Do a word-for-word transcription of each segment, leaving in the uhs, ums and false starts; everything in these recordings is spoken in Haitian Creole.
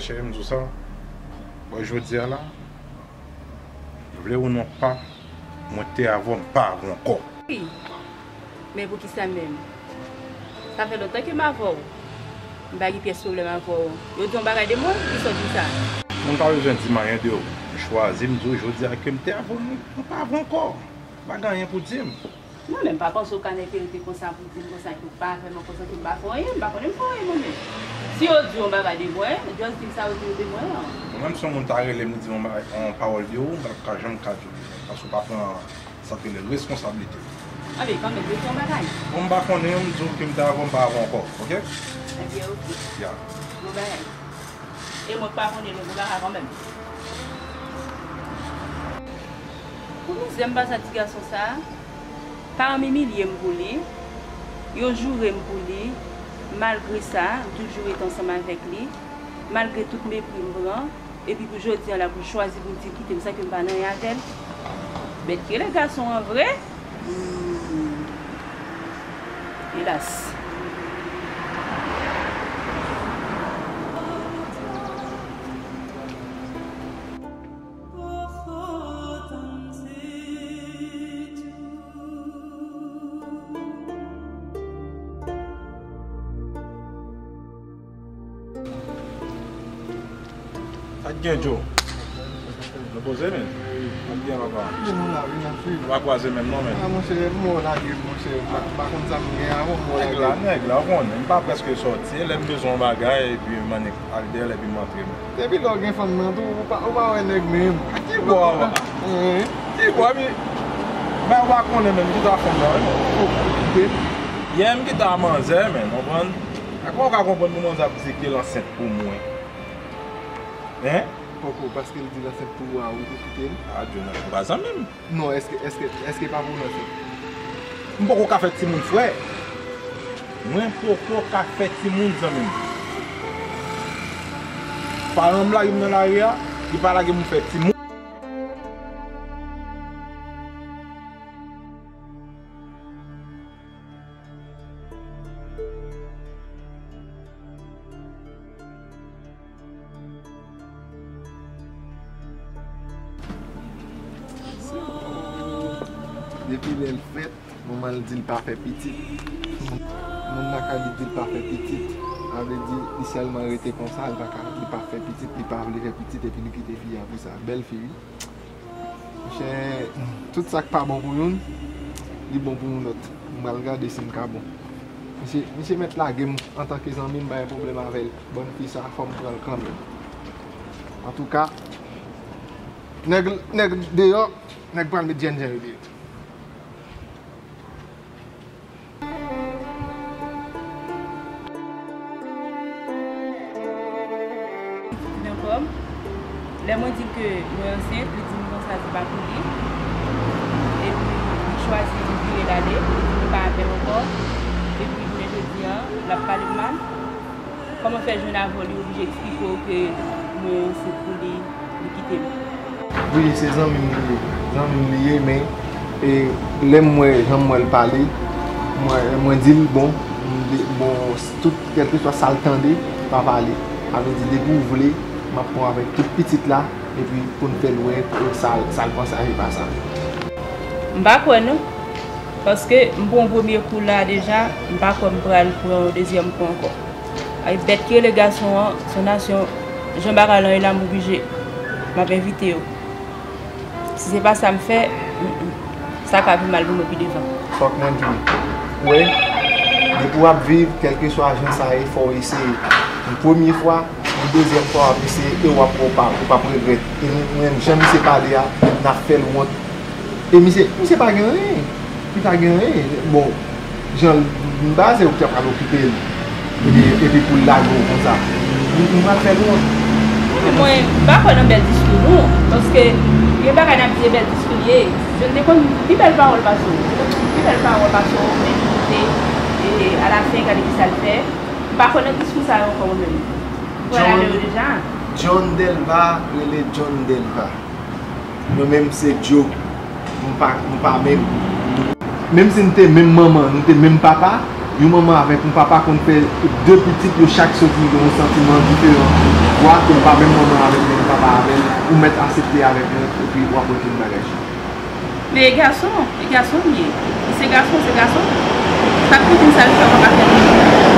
Cheri, m di w sa, bon, jodi a la, vle ou non pa, mwen te avè w, m pa avè w ankò. Wi. Men poukisa menm? Sa fè lontan ke m avè w. M pa gen pyès pwoblèm avè w. Yo di yon bagay de mwen, kisa w di sa? Mwen pa bezwen di m anyen de w. M chwazi, m di w jodi a ke m te avè w, m pa avè w ankò. M pa gen anyen pou di m. Non, men m pa panse w ka nan enterese konsa pou di m konsa ke w pa avè m ankò, sanke m pa fè w anyen, m pa konnen m fè w anyen mwen menm. Si yo di yon bagay de mwen, just di m sa yo di yo de mwen an. Mwen menm, si yon moun ta rele m, li di m yon bagay, yon pawòl de ou, m pa t ap ka janm ka di w li. Paske w pa pran sa k rele reskonsablite w. Anben, kanmenm, yo fè yon bagay. Bon, m pa konnen, m di w ke m te avè w, m pa avè w ankò, oke? Ebyen, oke. Ya. Bon bagay. E mwen k pa konnen, men bon bagay kanmenm. Pou mizè m pase a ti gason sa a, paran m imilye m pou li, yo joure m pou li, malgre sa, m toujou rete ansanm avèk li, malgre tout mepri m pran, epi pou jodi a la, pou l chwazi pou l di l kite m, sanke m pa nan anyen avè l. Bèt ki rele gason an vre. Hmm. Elas. Sa k gen, Joe? Nou poze, men? Sa k gen, papa? Wi, nou la, wi, n ap swiv. Nou pa kwaze menm non, men. A, monchè, m wè w lage, monchè, m pa, m pa konn sa m gen a, bon, m wè w lage. Nèg la, nèg la, ou konnen, m pa prèske sòti, lè m bezwen yon bagay, epi m annik al dèyè l, epi m antre, men. Depi lè w gen fanm nan tou, ou pa, ou pa wè nèg menm. Ki bò? Hen? Ki bò, epi, men ou pa konnen menm, m kite a fanm nan, wi. Yè, m kite a manzè, men, konprann? Kòman ou ka konprann pou manzè ap di ke l ansent pou mwen? Hen? Poko, paske l di l ansent pou ou a, ou, ou kite l? A, Joe, non, ou pa zanmi m. Non, èske, èske, èske pa pou w l ansent? M poko ka fè timoun, frè. Mwen poko ka fè timoun, zanmi m. Paran m lage m nan lari a, li pa lage m fè timoun. Depi lè l fèt, manman l di l pa fè pitit. Moun nan ka di l pa fè pitit. Sa vle di, li sèlman rete konsa, li pa ka, li pa fè pitit, li pa vle fè pitit, epi li kite fi a pou sa. Bèl fi, wi. Monchè, tout sa k pa bon pou youn, li bon pou yon lòt. M pral gade si m ka bon. Misye, misye mèt lage m antanke zanmi m, m pa gen pwoblèm avè l. Bann fi sa, fò m pran l kanmenm. Antouka, nèg, nèg deyò, nèg pral met jènjèn yo deyò. Li nan kò m. Lè mwen di l ke mwen ansent, li di m konsa se pa pou li. Epi, li chwazi, li vire l ale, li di m li pa avè m ankò. Epi, jounen jodi a, l ap pale m mal. Kòman fè jwenn avè w, li oblije eksplike w ke mwen ansent pou li, li kite m? Wi, se zanmi m li ye. Zanmi m li ye, men, e, lè m wè jan m wè l pale, mwen, mwen di l, bon, m di, bon, tout, kèlkeswa sa l tande, pa pale. Sa vle di, depi w vle, m ap pran w avèk tout pitit la, epi pou n fè l wè, e, sa, sa l panse a, e pa sa. M pa kwè, non. Paske m pran yon premye kou la deja, m pa kwè m pral pran yon dezyèm kou ankò. Ay, bèt ki rele gason an, se yon nasyon, jan bagay lan ye la, m oblije. M ap envite yo. Si se pa sa m fè, mm, mm, sa ka pi mal pou mwen pi devan. Fòk mwen di w, wè, depi w ap viv, kèlkeswa jan sa ye, fò w eseye. Yon premye fwa, yon dezyèm fwa, w ap eseye e w ap wè w pa, ou p ap regrèt. E nou, nou menm, jan misye pale a, n ap fè l wont. E misye, misye pa gen anyen. Li pa gen anyen. Bon, jan l, m pa se ou ki ta pral okipe l. Epi, epi pou l lage w konsa. M, m pral fè l wont. Mwen, m pa kwè nan bèl diskou, non. Paske, gen bagay n ap di se bèl diskou li ye. Je te konn pi bèl pawòl pase w. Pi bèl pawòl pase w, men ki te, e, alafen, gade ki sa l fè. M pa kwè nan diskou sa yo ankò, mwen menm. M pral ale yo deja. John Delva rele John Delva. Mwen menm se Joe. M pa, m pa menm. Menm si n te menm manman, nou te menm papa, yon manman avèk yon papa konn fè de pitit, yo chak soti gen yon santiman diferan. Ou atè, ou pa menm manman avè l, menm papa avè l, ou mèt asepte avèk mwen, epi w ap wè tout bagay chanje. Men e gason, e gason m ye. Li se gason, se gason. Sa k pou di m sa l fè, ou pa ka fè l.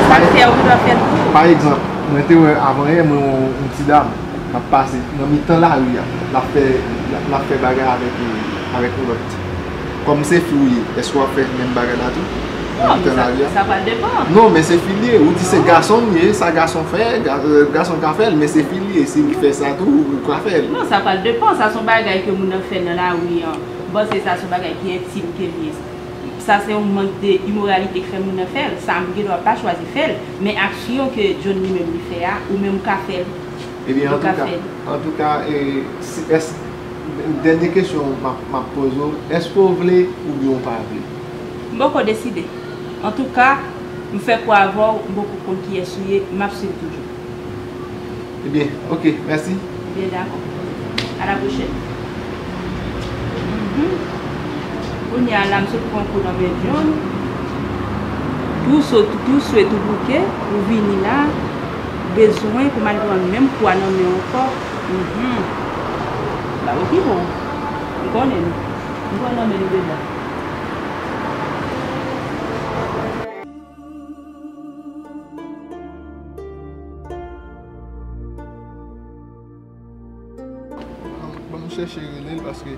Sa l fè, ou dwe fè l tou. Pa egzanp, mwen te wè avan yè, mwen wè yon, yon ti dam k ap pase nan mitan lari a, l ap fè, l ap, l ap fè bagay avèk, avèk yon lòt. Kòm se fi w ye, èske w ap fè menm bagay la tou? Nan mitan lari a? Non, men sa, sa pral depann. Non, men se fi l ye. Ou di se gason m ye, sa gason fè, ga-, euh, gason ka fè l, men se fi l ye. Si l fè sa tou, ou ka fè l. Non, sa pral depann. Sa se yon bagay ke moun nan fè nan lari an. M panse sa se yon bagay ki entim ke l ye. Sa se yon mank de imoralite k fè moun nan fè l. Sa m gen dwa pa chwazi fè l. Men aksyon ke John li menm li fè a, ou menm ou ka fè l. Ebyen, antouka, antouka, e, si, èske, dènye kesyon m ap, m ap poze w, èske w vle oubyen w pa vle? M poko deside. Antouka, m fè kwa avè w, m poko konn kiyès ou ye, m ap swiv toujou. Ebyen, oke, mèsi. Byen, dakò. A la pwochèn. Mhm. Kounye a la, m sot pran kou nan men John. Tou so-, tou, tou swe, tou bouke, ou vini la, ou bezwen pou m al pran menm kou a nan men w ankò. Mhm. Ba ou ki bon. M konnen nou. M pran nan men nou deja. Ban m chèche rele l paske